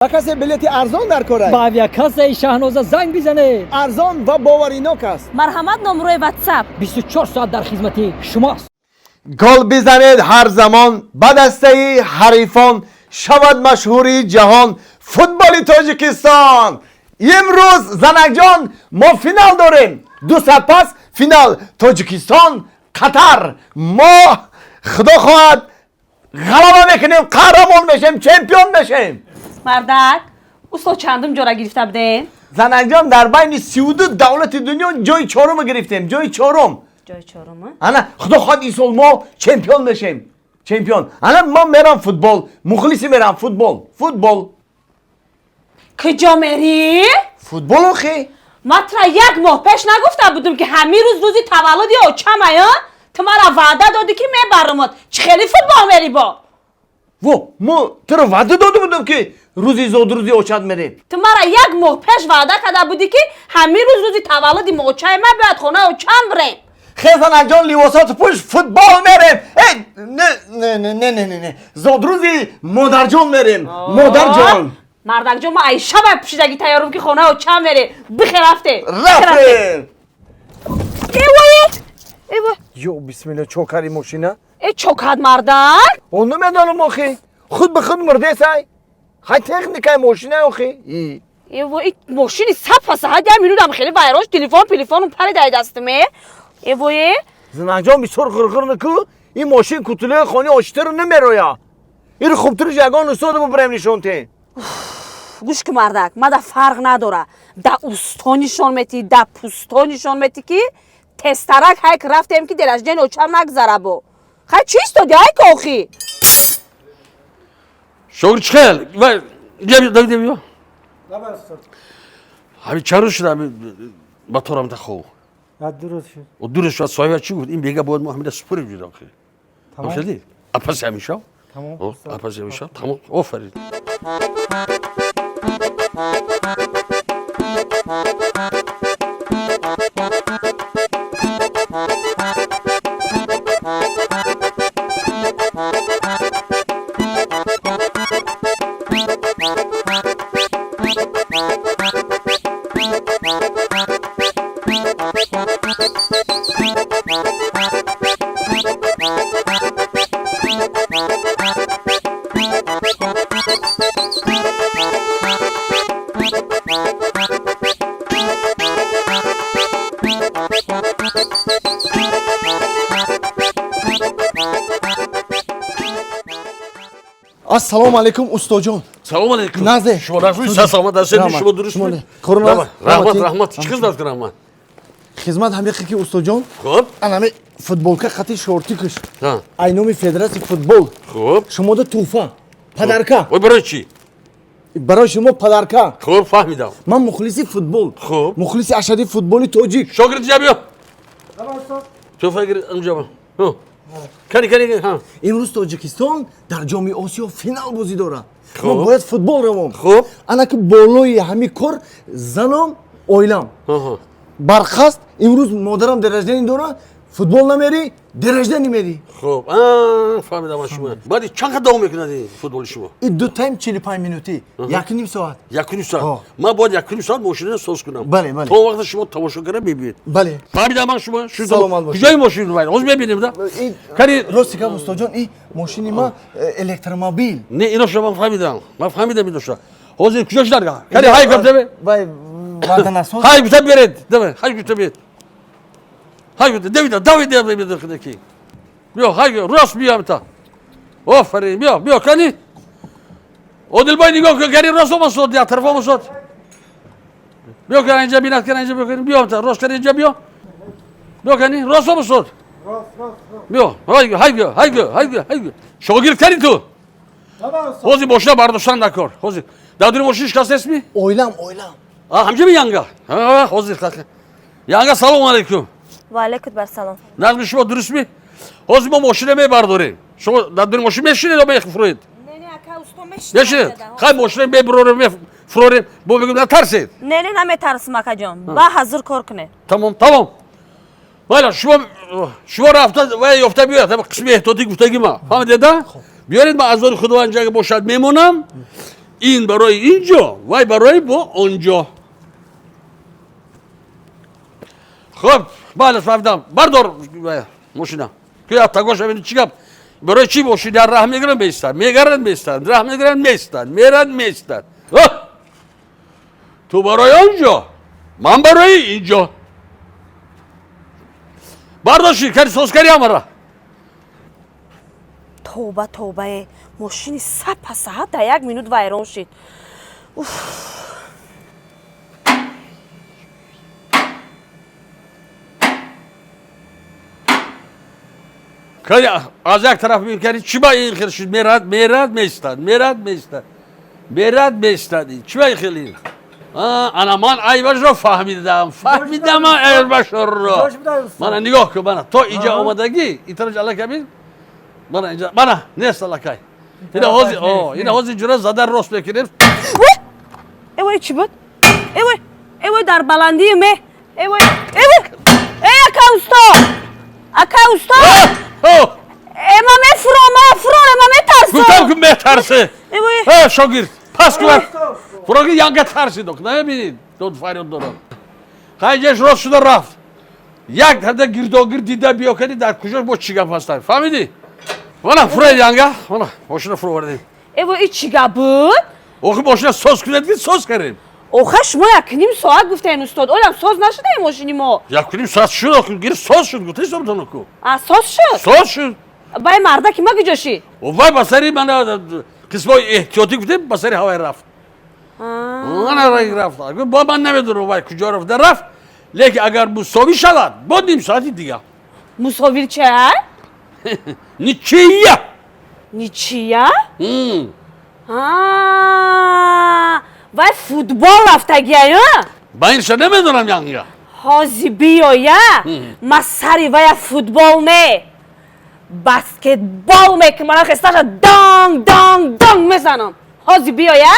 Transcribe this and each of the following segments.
Ба касе билети арзон дар кор аст? Ба авиакассаи Шаҳноза занг бизанед. Арзон ва боваринок аст. Марҳамат, номрои Ватсап. 24 соат дар хизмати шумост. Гол бизанед ҳар замон ба дастаи ҳарифон, шавад машҳури ҷаҳон футболи Тоҷикистон. Имрӯз, занакҷон, мо финал дорем. 2 соат пас финал Тоҷикистон Қатар. Мо, худо хоҳад, ғалаба мекунем, қаҳрамон мешем, чемпион мешем. Мардак, усто, чандум ҷора гирифта будем? Занакҷон, дар байни 32 давлати дунё ҷои чорумо гирифтем, ҷои чорум. Ҷои чорума. Ана, худо хоҳад, ин сол мо чемпион мешем, чемпион. Ана, ман мерам футбол, мухлиси мерам футбол, футбол. Куҷо мерӣ? Футбол охи. Ман тура як моҳ пеш нагуфта будум, ки ҳамин рӯз рӯзи таваллуди очамая? Ту мара ваъда додӣ, ки мебарамот. Чӣ хели футбол мерӣ бо? Во, мо туро ваъда дода будам, ки рӯзи зодрӯзи очат мерем? Ту мара як моҳ пеш ваъда карда будӣ, ки ҳамин рӯз рӯзи таваллуди очаи ман, бояд хонаи очам бирем. Хез, занакҷон, либосоту пӯш, футбол мерем. Э, не, не, не, не, не, не, не, зодрӯзи модарҷон мерем, модарҷон. Мардакҷон, ма айшаба пӯшидагӣ тайёрум, ки хонаи очам мерем. Бихе, рафте. Рафтем. Эвой, эвой! Ё бисмилла, чо кари мошина? Э, чо кад, мардак? Он намедонам охи, худ ба худ мурдесай. Хай, техникаи мошина охи. Эво, и мошини сапаса, ҳад як минутам хеле вайрош, телефон телефону паридай дастуме. Эвое! Занакҷон, бисёр ғирғир наку. Ин мошин кутулаи хони ошитеро намероя. Иро хубтариш ягон устода бубарем, нишон тем. Гӯш ки, мардак, мада фарқ надора, да усто нишон метӣ, да пусто нишон метӣ, ки тезтарак ҳайк рафтем, ки день рождения очам нагзара. Бо хай, чӣ истоди ҳайк охи? Шогирд, чӣ хел? Вай, Давид, биё. Ҳамин чанд рӯз шуда ҳамин моторам тахов. 2 рӯз шуд. 2 рӯз шуд. Соҳиба чӣ гуфт? Ин бега бояд мо ҳамина супурем ҷуда охи. Тамом. Ҳамшадӣ? Апаси ҳамин шав? Тамом. О, апаси ҳамин шав. Тамом. Офарин. Ассалому алайкум, устоҷон. Салом алейкум. Назе. Шумо нағз? Саломат ҳастед? Раҳмат. Шумо дуруст? Шумо не. Корона- Раҳмат, Раҳмати. раҳмат. Чӣ хизмат кунам ман? Хизмат ҳамиқи, ки устоҷон, Хуб. ан ҳами футболка қати шортикаш Ҳа. ай номи федератсияи футбол Хуб. шумода туҳфа, подарка. Ой, барои чӣ? Барои шумо подарка. Хуб, фаҳмидам. Ман мухлиси футбол, Хуб. мухлиси ашадии футболи тоҷик. Шогирд, ҷа биё. Туҳфа гир онҷа. Ҳо. Кани, кани, ҳа. Имрӯз Тоҷикистон дар Ҷоми Осиё финал бозӣ дорад. Мо Хуб. бояд футбол равом. Хуб. Ана ки болои ҳамин кор занам, оилам Аҳа. бархаст. Имрӯз модарам день рождения дорад. Футбол намерӣ, день рождения мерӣ. Хуб. А, фаҳмидам ман шумо. Баъди чанд қад давом мекунад ин футболи шумо? И ду тайм 45 минутӣ, 1,5 соат. 1,5 соат. Ҳо. Ман бояд 1,5 соат мошинро соз кунам. Бале, бале. То он вақта шумо тамошогара мебинед. Бале. Фаҳмидам ман шумо. Саломат бошед. Куҷои мошин вай? Ҳозир мебинем да. Кани. Рости гап, устоҷон, и мошини ма электромобил. Не, иноша ман фаҳмидам. Ман фаҳмидам иноша. Ҳозир куҷо шудар? Кани, ҳай гуфта бе. Вай ваданасоз. Ҳай гуфта беред. Давай, ҳай гуфта беред. Ҳай гуфта, давида, давида давида хидаки. Биё, ҳай рост биё та. Офарин, биё, биё кани. Одилбой, нигоҳ кун, кани рост омасод, я тараф омасод. Биё кани инҷа бинат, кани инҷа биё, кани биё та, рост кани инҷа биё. Биё кани, рост омасод. Биё, ҳай ҳай ҳай ҳай ҳай. Шогирд, кани ту. Ҳозир мошина бардоштан накор. Ҳозир. Дар дури мошин ҳеч кас нестми? Оилам, оилам. А, ҳамҷа ми янга? Ҳа, ҳозир. Янга, салом алейкум. Ва алайкум барсалом. Нағми шумо дурустми? Ҳозир мо мошина мебардорем. Шумо дар дури мошин мешинед ё мефуроед? Не, не, ака, усто. Мешинед. Хай, мошина мебурорем, мефурорем. Бо мегӯем, натарсед. Не, не, наметарсим, акаҷон, ба ҳазур кор кунед. Тамом, тамом. Вайла, шумо рафта вай ёфта биёед, қисми эҳтиётӣ гуфтагӣ ма. Фаҳмидед, да? Биёред, ман аз ори Худованд ҷага бошад мемонам. Ин барои инҷо, вай барои бо онҷо. Хуб, бале, фаҳмидам. Бардор мошина. Ки тагоша бини чӣ гап? Барои чӣ мошина раҳ мегиранд, меистад, мегаранд, меистад, раҳ мегиранд, меистад, меранд, меистад. Ту барои онҷо, ман барои инҷо. Бардошти, кари соз кари амара. Тавба, тавбае, мошини сапа саҳат дар як минут вайрон шид. Уф. Кари аз як тараф мекари, чӣ ба ин хел шуд? Мерад, мерад, меистад, мерад, меистад, мерад, меистад. Чӣ ба ин хел ин? Ана ман айбашро фаҳмидам, фаҳмидам айбашро. Мана нигоҳ кун, мана то инҷа омадагӣ, ин тараф аллакай бин. Мана инҷа, мана нест аллакай. Ина ҳозир, ина ҳозир ҷура зада рост мекунем. Эвой, чӣ буд? Эвой, эвой, дар баландии ме. Эвой, эвой, эй, ака усто! Ака усто! Эма мефуром, ма фуром, эма метарсам. Гуфтам ки метарсе. Эвой. Э, шогирд, пас кун. Фуроги янга тарсид, намебинид, дод фарёд дорад. Хайҷаш рост шуда рафт. Як ҳада гирдогирд дида биё кардӣ, дар куҷо бо чӣ гап ҳастанд, фаҳмидӣ? Мана фуред янга, мана мошина фуровардем. Эвой, и чӣ гап буд? Охи мошина соз кунед ки соз кардем. Охе шумо якним соат гуфтаен, устод, олам соз нашудаи мошини мо. Якним соат шуд, охи гир соз шуд, гуфтаи собтон ку. А соз шуд? Соз шуд. Бай мардаки ма куҷо шид? Вай ба сари мана қисмҳои эҳтиётӣ гуфтем, ба сари ҳавай рафт. Мана рафт. Бо ман намедонам вай куҷо рафта рафт, лекин агар мусовӣ шавад, бо ним соати дигар. Мусовир ча? Ничия. Ничия? Вай футбол рафтагия? Ба инша намедонам янга. Ҳози биёя, ма сари вая футбол не, баскетбол мекунам, хесташа данг данг данг мезанам. Ҳози биёя?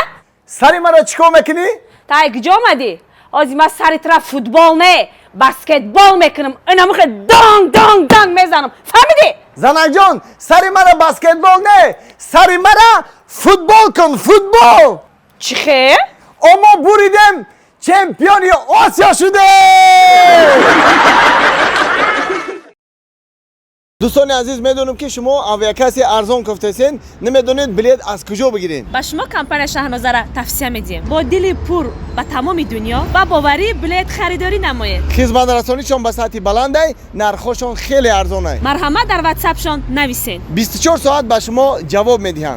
Сари маро чӣ кор мекунӣ? Тай куҷо омадӣ? Ҳози ма сари тра футбол не, баскетбол мекунам. Инамихе данг данг данг мезанам. Фаҳмидӣ? Занакҷон, сари мара баскетбол не, сари мара футбол кун, футбол. Чӣ хел? Мо буридем, чемпиони Осиё шудем. Дӯстони азиз, медонам ки шумо авиакасси арзон кофтесен, намедонед билет аз куҷо бигиред. Ба шумо компания Шаҳнозара тавсия медиҳем. Бо дили пур ба тамоми дунё ба боварӣ билет харидорӣ намоед. Хизматрасонишон ба сатҳи баландай, нархҳошон хеле арзонай. Марҳамат, дар ватсапшон нависед. 24 соат ба шумо ҷавоб медиҳанд.